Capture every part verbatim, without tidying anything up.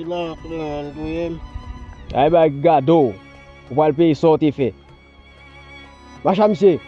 Nan, nan, touye m. Ay bay gado, ou pral peye sa w te fè. Mache a misye.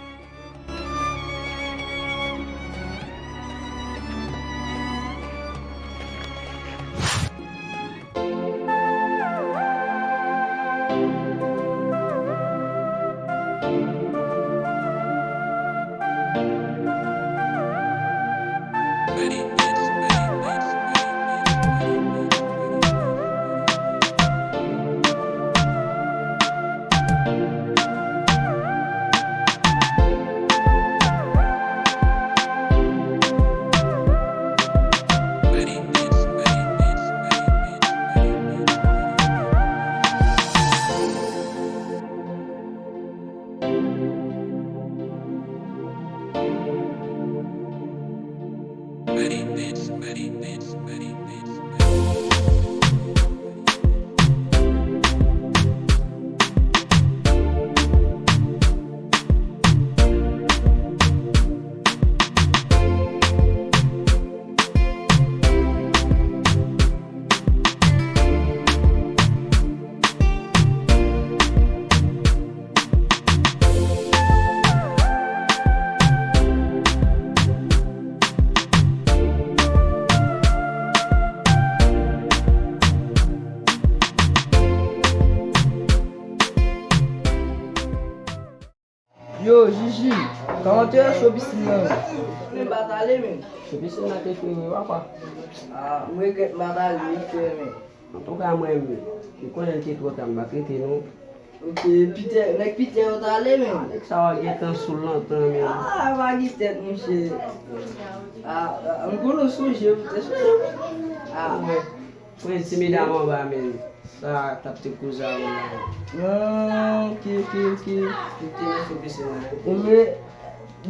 Yo, Jiji, kòman te ye cho pisin nan? Mwen pa t ale, men. Cho pisin nan te cho wi, papa. Ah, m regrèt m pa t ale, wi, frè, men. Antouka, mwen, m konnen l te twò ta, m pa t rete, non. Ok, Pitè, nèg Pitè yo t ale, men. Ah, nèg sa yo gentan sou l lontan, men. Ah, pa gen tèt, monchè. Ah, ah, m konnen w sonje, ou te sonje, wi. Ah. Mwen, mwen, ti medam anba, men. Sa t ap te koze avè m la. Ah, ok, ok, ok. Li te nan sou pisin nan. Ou vle,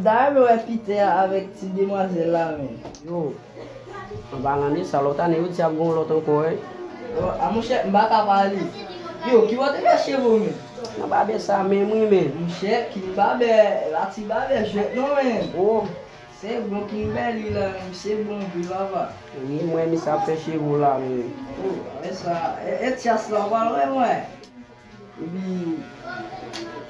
dayè, m wè Pitè avèk ti demwazèl la, men. Yo, an palan de sa, lòt ane, yo di ap gon lòt ankò, wi. Oh, a, monchè, m pa ka pale. Yo, ki bò w te fè cheve w, men? Nan babè sa menm, wi, men. Monchè, ki babè, la ti babè jwèt non, men. Oh. Se bon Kimberly la, misye bon anpil, papa. Wi, mwen, misye ap fè cheve w la, men. Oh, e sa, e, e tyas la, w pa lwen, mwen. Epi,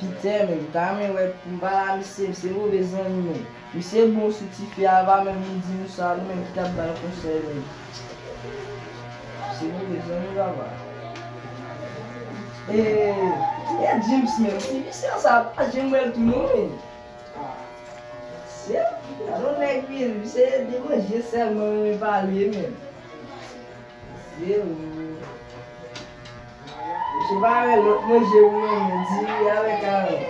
Pitè, men, m ta renmen wè pou m pale a misye, misye move zanmi, men. Misye bon sou tifi a, pa menm vin di nou sa, nou menm ki t ap ba l konsèy, men. Misye move zanmi, papa. E, e James, men, ti visye sa, pa janm wè l tou, non, men. Se, gade yon nèg vin, se de manje sèlman renmen pale, men. Se, misye pa wè lòt manje pou renmen, diri avèk kawon.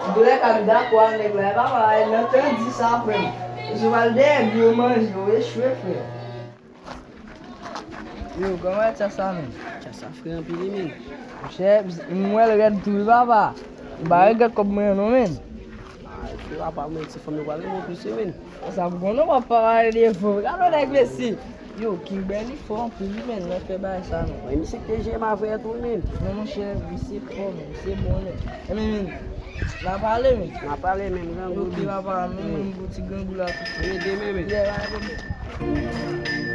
Antoulèka, m dakò a nèg la, e pa mal, nan tan di sa, frè m. Misye pral dèyè byen manje, ou echwe, frè. Yo, kòman e tya sa, menm? Tya sa fre anpil, wi, menm. Monchè, m wè l rèd tou, wi, papa. M pa regrèt kòb mwen an, non, menm. Ah, epi papa, mwen, ti fanm yo pral renmen w plis, wi, menm. Sa pou konnen w ap pale devan. Gade yon nèg, mesye. Yo, Kimberly fò anpil, wi, menm, nan fè bagay sa, menm. Wi, misye ki te jere m avè tou, wi, menm. Non, monchè, misye fò, menm. Misye bon, nèg. E, menm, menm. N a pale, men. N a pale, men, grangou. Ok, papa, men, men, gwo ti grangou la tou. Men, demen, men. Yeah, right, bro.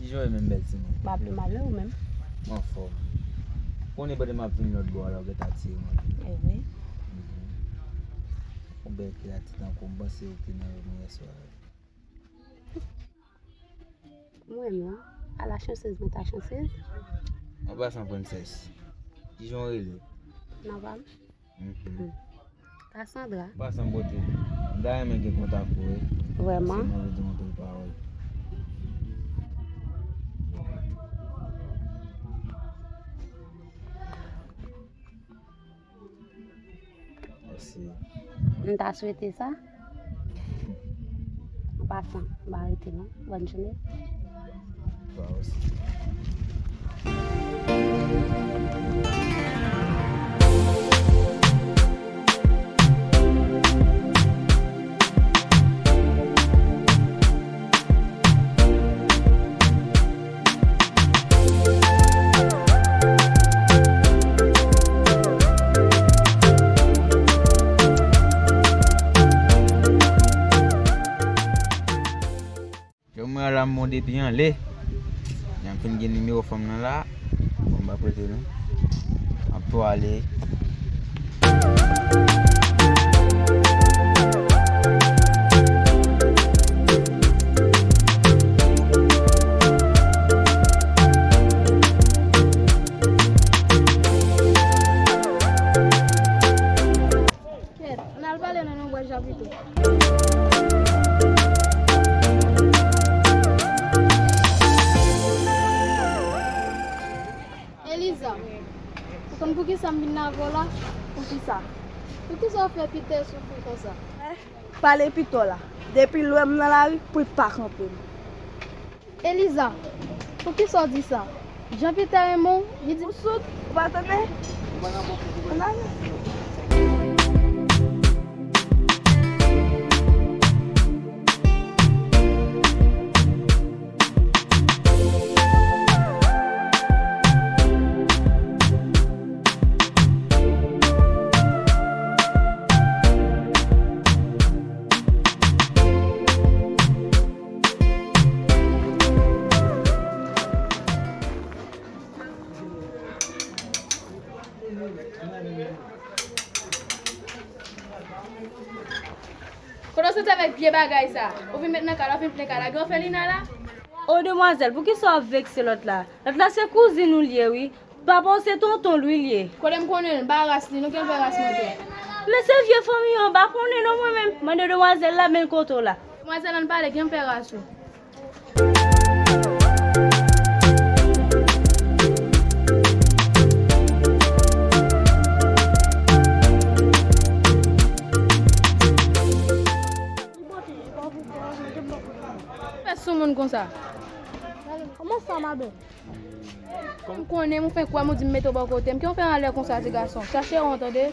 Kijan w ye menm, bèl timoun? M pa pi mal, non, ou menm? M anfòm. Ou konnen pandan m ap vin lòt bò a la, ou gentan atire m anpil. E vre? Mhm. Ou bèl kreyati tankou m, m panse ou te nan rèv mwen yèswa. Mwen menm, a la chansez, mwen ta chansez. An pasan, prensès, kijan w rele? Nan pa m. Mhm. Cassandra. An pasan, bote, m ta renmen gen kontak ou, wi. Vrèman? Paske m anvi di w anpil pawòl. Mèsi. M ta swete sa. An pasan, m pa rete non. Bòn jounen. Ou osi. Yo, mwen la, m bon depi anlè. Jan m fin gen nimewo fanm nan la. Bon, m pa prete non. M ap tou ale. Kèt, ann al pale nan non bwè japito. Eliza, ou konn poukisa m vin nan avè w la? Poukisa? Poukisa w fè Pitè soufri konsa? Pale pito la. Depi l wè m nan lari, pou l pa kanpe m. Eliza, poukisa w di sa? Jan Pitè renmen w, li di. Ou soud, ou pa tande? Ann ale. Kote w soti avèk vye bagay sa? Ou vin met nan kay la, w fin plen kay la. Gen òfelina la? O demwazèl, poukisa w ap vekse lòt la? Lòt la se kouzin ou l ye, wi. Papa w se tonton l, wi, l ye. Kote m konnen l, m pa ras li, non, ki m fè ras mwen tou. Men se vye fanmi an, m pa konnen non mwen menm. Mande demwazèl la, men l kote w la. Demwazèl, ann pale, ki m fè ras ou. Fè sou moun konsa. Kòman sa, madanm? M konnen, m fenk wè m, ou di m mete w bò kote m. Ki w fè anlè konsa, ti gason? Chache wont, tande.